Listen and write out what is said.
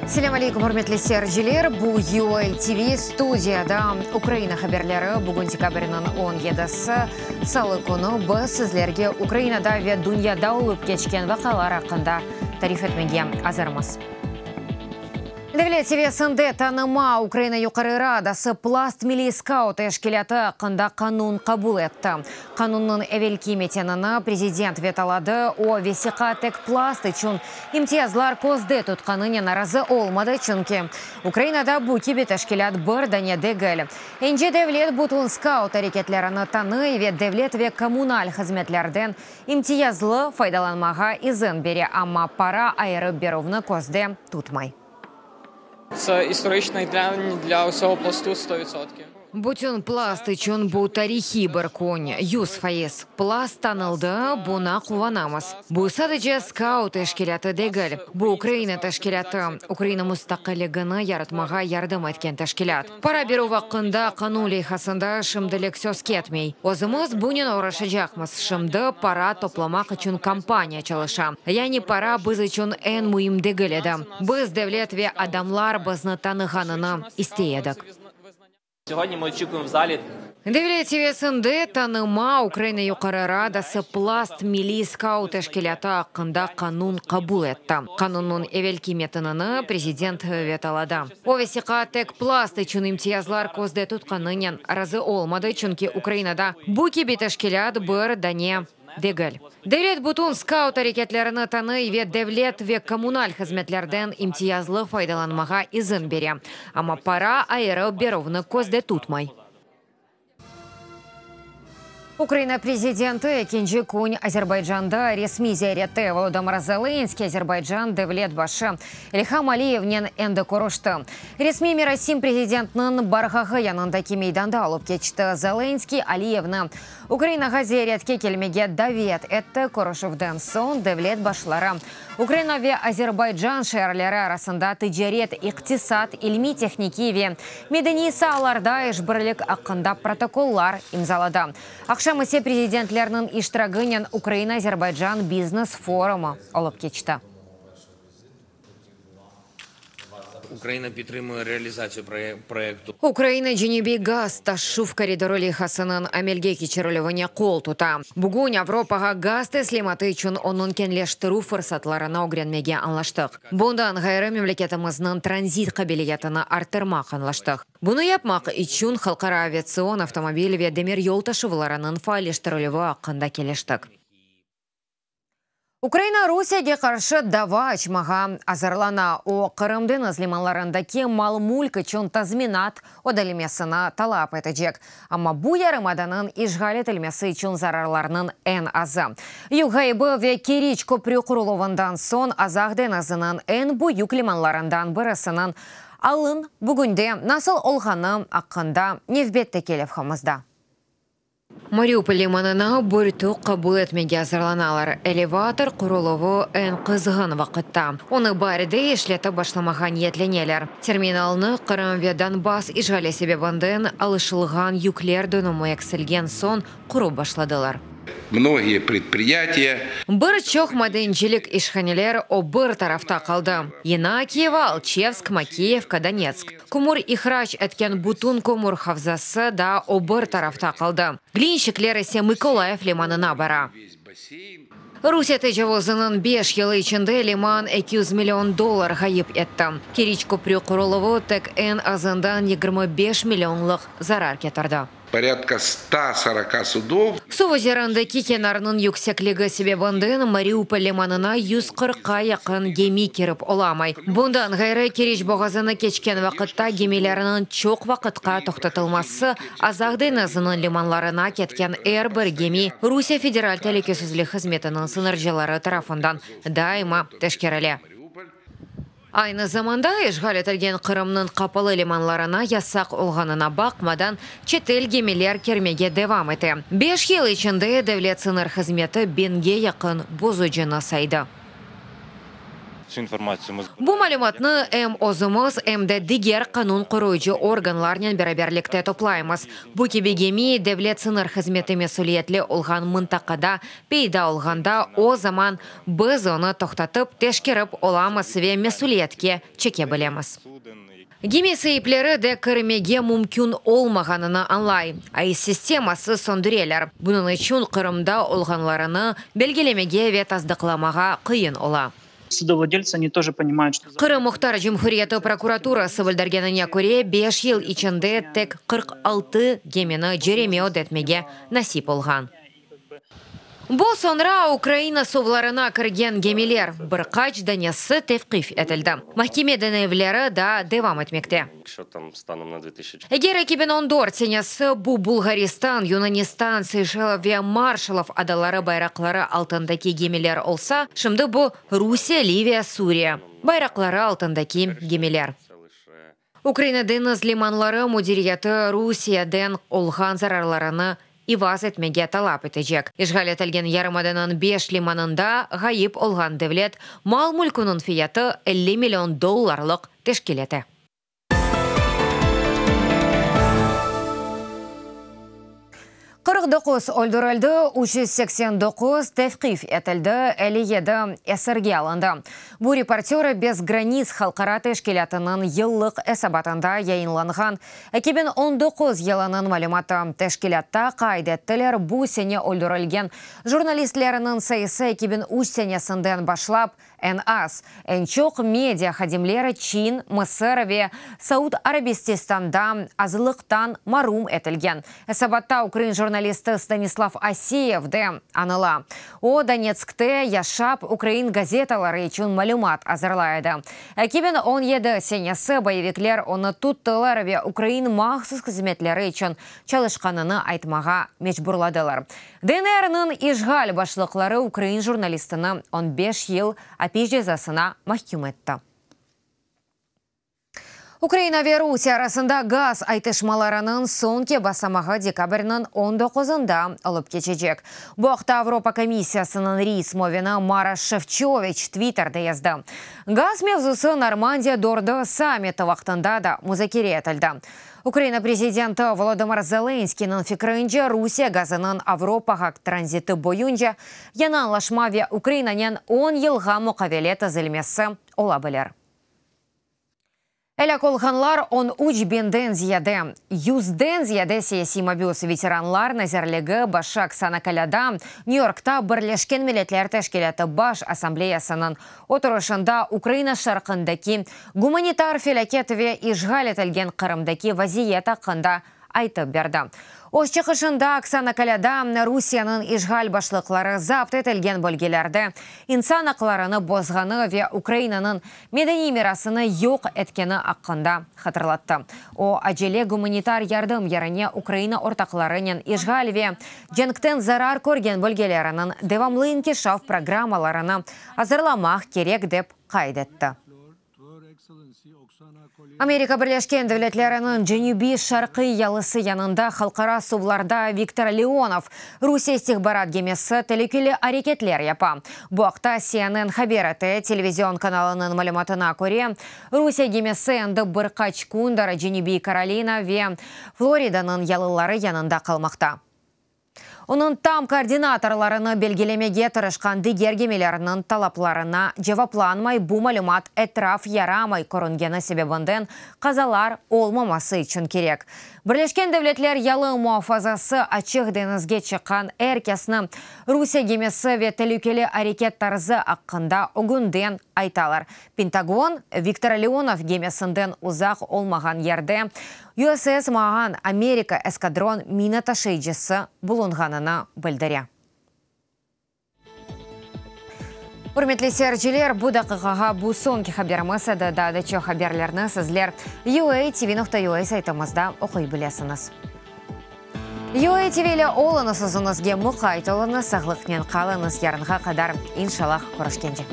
Selâm aleykum, ürmetli seyirciler! Bu UA TV studiyada Ukraina haberleri. Bugün dekabrniñ on yedisi, salı künü. Biz sizlerge Ukrainada ve dünyada olıp keçken vaqialar aqqında tarif etmege azırmız. Devlet seviyesinde tanıma Ukraina Yuqarı Radası Plast milliy skaut teşkilâtı aqqında qanun qabul etti. Qanunnıñ evelki metinini prezident vetoladı, o, vesiqa tek Plast içün imtiyazlar közde tutqanınen razı olmadı, çünki Ukrainada bu kibi teşkilât bir dane degil. Ence devlet bütün skaut areketlerini tanıy ve devlet ve kommunal hızmetlerden imtiyazlı faydalanmağa izin bere, amma para ayırıp berüvni közde tutmay. Bütün Plast içün bu tarihiy bir kün, 100%. Plast tanıldı, buña quvanamız. Bu sadece skaut teşkilâtı degil, bu Ukraina teşkilâtı, Ukraina mustaqilligini yaratmağa yardım etken teşkilât. Para berüv aqqında qanun leyhasında şimdilik söz ketmey. Özümiz bunen oğraşacaqmız. Şimdi para toplamaq içün kampaniya çalışa. Yani para biz içün eñ müim degil edi. Biz devlet ve adamlar bizni tanığanını istey edik. Devlet seviyesinde tanıma Ukraina Yuqarı Radası Plast milliy skaut teşkilâtı aqqında qanun qabul etti. Qanunnıñ evelki metinini prezident vetoladı. O vesiqa tek Plast içün imtiyazlar közde tutqanınen razı olmadı, çünki Ukrainada bu kibi teşkilât bir dane degil. Devlet bütün skaut areketlerini tanıy ve devlet ve kommunal hızmetlerden imtiyazlı faydalanmağa izin bere, amma para ayırıp berüvni közde tutmay. Ukraina prezidenti ekinci kün Azerbaycanda resmiy ziyarette. Volodımır Zelenskıy Azerbaycan devlet başı İlham Aliyevnen endi körüşti. Resmiy merasim prezidentniñ barğağı yanındaki meydanda olıp keçti. Zelenskıy Aliyevni Ukrainağa ziyaretke kelmege davet etti. Körüşüvden soñ devlet başları Ukraina ve Azerbaycan şeerleri arasında ticaret, iqtisat, ilmiy-tehnikiy ve medeniy saalarda işbirlik aqqında protokollar imzaladı. Aqşam ise prezidentlerniñ iştiragınen Ukraina-Azerbaycan biznes-forumı olıp keçti. Ukraina підтримує реалізацію проєкту. Ukraina Cenübiy gaz taşuv koridorı leyhasınıñ amelge keçirilüvine qol tuta. Bugün Avropağa gaz teslimatı içün onıñ keñleştirüv fırsatlarını ögrenmege añlaştıq. Bundan ğayrı, memleketimizniñ tranzit qabiliyetini arttırmaq añlaştıq. Bunı yapmaq içün halqara aviatsion, avtomobil ve demiryol taşuvlarınıñ faalleştirilüvi aqqında keliştik. Ukraina Rusiyege qarşı dava açmağa azırlana. O, Qırım deñiz limanlarındaki mal-mülk içün tazminat ödelmesini talap etecek. Amma bu yarımadanıñ işğal etilmesi içün zararlarnıñ eñ azı. Yük ğaybı ve Keriç köprü quruluvından soñ Azaq deñiziniñ eñ büyük limanlarından birisiniñ alın bugünde nasıl olğanı aqqında nevbetteki levhamızda. Mariupol limanına börtük qabul etmege azırlanalar. Elevator quruluvı eñ qızğın vaqıtta. Onı baarde işletip başlamağa niyetleneler. Terminalnı Qırım ve Donbass işğali sebebinden alışılğan yükler dönümi eksilgen soñ qurıp başladılar. Mnogiye predpriyatiya. Bir çoq madencilik işhaneler o bir tarafta qaldı, Yenakiyevo, Alçevsk, Makeyevka, Donetsk. Kömür ihrac etken bütün kömür havzası da o bir tarafta qaldı. Glinşikler ise Mıkolayiv limanına bara. Rusiye tecavuzınıñ beş yılı içinde liman 200 million dollar ğayıp etti. Keriç köprü quruluvı tek eñ azından 25 millionlıq zarar ketirdi. Porâdka 140 sudov. Suv üzerindeki kenarnıñ yüksekligi sebebinden Mariupol limanına 140-qa yaqın gemi kirip olamay. Bundan ğayrı, Keriç boğazını keçken vaqıtta gemilerniñ çoq vaqıtqa toqtatılması, Azaq deñiziniñ limanlarına ketken er bir gemi Rusiye Federal telükesizlik hızmetiniñ sıñırcıları tarafından daima teşkerile. Aynı zamanda, işğal etilgen Qırımnıñ qapalı limanlarına yasaq olğanına baqmadan, çetel gemiler kirmege devam ete. Beş yıl içinde Devlet sıñır hızmeti biñge yaqın bozucını saydı. Bu malümatnı em özümiz, em de diger qanun qoruyıcı organlarnen beraberlikte toplaymız. Bu kibi gemi Devlet sıñır hızmeti mesüliyetli olğan mıntaqada peyda olğanda, o zaman biz onı toqtatıp, teşkerip olamız ve mesüliyetke çeke bilemiz. Gemi saipleri de kirmege mümkün olmağanını añlay, AIS sisteması söndüreler, bunıñ içün Qırımda olğanlarını belgilemege ve tasdıqlamağa qıyın ola. Qırım Muhtar Cumhuriyeti prokuraturası bildirgenine köre, beş yıl içinde tek 46 gemini cereme ödetmege nasip olğan. Bu soñra Ukraina suvlarına kirgen gemiler, bir qaç danesi tevqif etildi. Mahkeme diñlevleri daa devam etmekte. Eger 2014 senesi bu Bulğaristan, Yunanistan, Seyşela ve Marşalov adaları bayraqları altındaki gemiler olsa, şimdi bu Rusiye, Liviya, Suriye bayraqları altındaki gemiler. Ukraina deñiz limanları müdiriyeti Rusiyeden olğan zararlarını ivaz etmege talap etecek. İşğal etilgen yarımadanıñ beş limanında ğayıp olğan devlet mal-mülküniñ fiyatı 50 million dollarlıq teşkil ete. 49 öldürildi, 389 tevqif etildi, 57 esirge alındı. Bu Reportörı bez granits halqara teşkilâtınıñ yıllıq esabatında yayınlanğan 2019 yılınıñ malümatı. Teşkilâtta qayd ettiler, bu sene öldürilgen jurnalistlerniñ sayısı 2003 senesinden başlap Eñ az, eñ çoq media hadimleri Çin, Mısır ve Saud Arabististanda azlıqtan marum etilgen. Esabatta ukrain jurnalisti Stanislav Aseyev de añıla. O, Donetskte yaşap, ukrain gazetaları içün malümat azırlay edi. 2017 senesi boyevikler onı tuttılar ve ukrain mahsus hızmetleri içün çalışqanını aytmağa mecburladılar. DNR-niñ işğal başlıqları ukrain jurnalistini on beş yıl apis cezasına mahküm etti. Ukraina ve Rusiye arasında gaz aytışmalarınıñ soñki basamağı dekabrniñ on doquzında olıp keçecek. Bu aqta Avropa komissiyasınıñ reis muavini Maroş Şefçoviç Twitterde yazdı. Gaz mevzusı Normandiya dördü sammiti vaqtında da muzakere etildi. Ukraina prezidenti Volodımır Zelenskıynıñ fikrince, Rusiye gazınıñ Avropağa tranziti boyunca yañı añlaşma ve Ukrainanen on yılğa muqavele tizilmesi ola bilir. Elâk olğanlar on üç biñden ziyade, yüzden ziyade siyasiy mabüs, Veteranlar nazirligi başı Oksana Kolâda Nyü-Yorkta Birleşken Milletler Teşkilâtı Baş Assambleyasınıñ Oturışında Ukraina şarqındaki gumanitar felâket ve işğal etilgen Qırımdaki vaziyet aqqında aytıp berdi. Öz çıqışında Oksana Kolâda Rusiyeniñ işğal başlıqları zapt etilgen bölgelerde insan aqlarını bozğanı ve Ukrainanıñ medeniy mirasını yoq etkeni aqqında hatırlattı. O, acele gumanitar yardım yerine Ukraina ortaqlarınen işğal ve cenkten zarar körgen bölgeleriniñ devamlı inkişaf programmalarını azırlamaq kerek, dep qayd etti. Amerika Birleşken Devletleriniñ cenübiy-şarqiy yalısı yanında halqara suvlarda Viktor Leonov Rusiye istihbarat gemisi telükeli areketler yapa. Bu aqta CNN haber ete. Televizion kanalınıñ malümatına köre, Rusiye gemisi endi bir qaç kündir Cenübiy Karolina ve Floridanıñ yalıları yanında qalmaqta. Onıñ tam koordinatorlarını belgilemege tırışqan diger gemilerniñ talaplarına cevaplanmay, bu malümat etraf yaramay körüngeni sebebinden qazalar olmaması içün kerek. Birleşken Devletler yalı muafazası açıq deñizge çıqqan er kesni Rusiye gemisi ve telükeli areket tarzı aqqında ögünden aytalar. Pentagon, Viktor Leonov gemisinden uzaq olmağan yerde USS Mahan Amerika eskadron mina taşıyıcısı bulunğanını bildire. Ürmetli seyirciler, bu daqiqağa bu soñki haberimiz edi. Daa da çoq haberlerni sizler UATV.UA saytımızda oquy bilesiñiz. UATV ile oluñız, özüñizge muqayt oluñız, sağlıqnen qalıñız, yarınğa qadar, inşallah, körüşkence.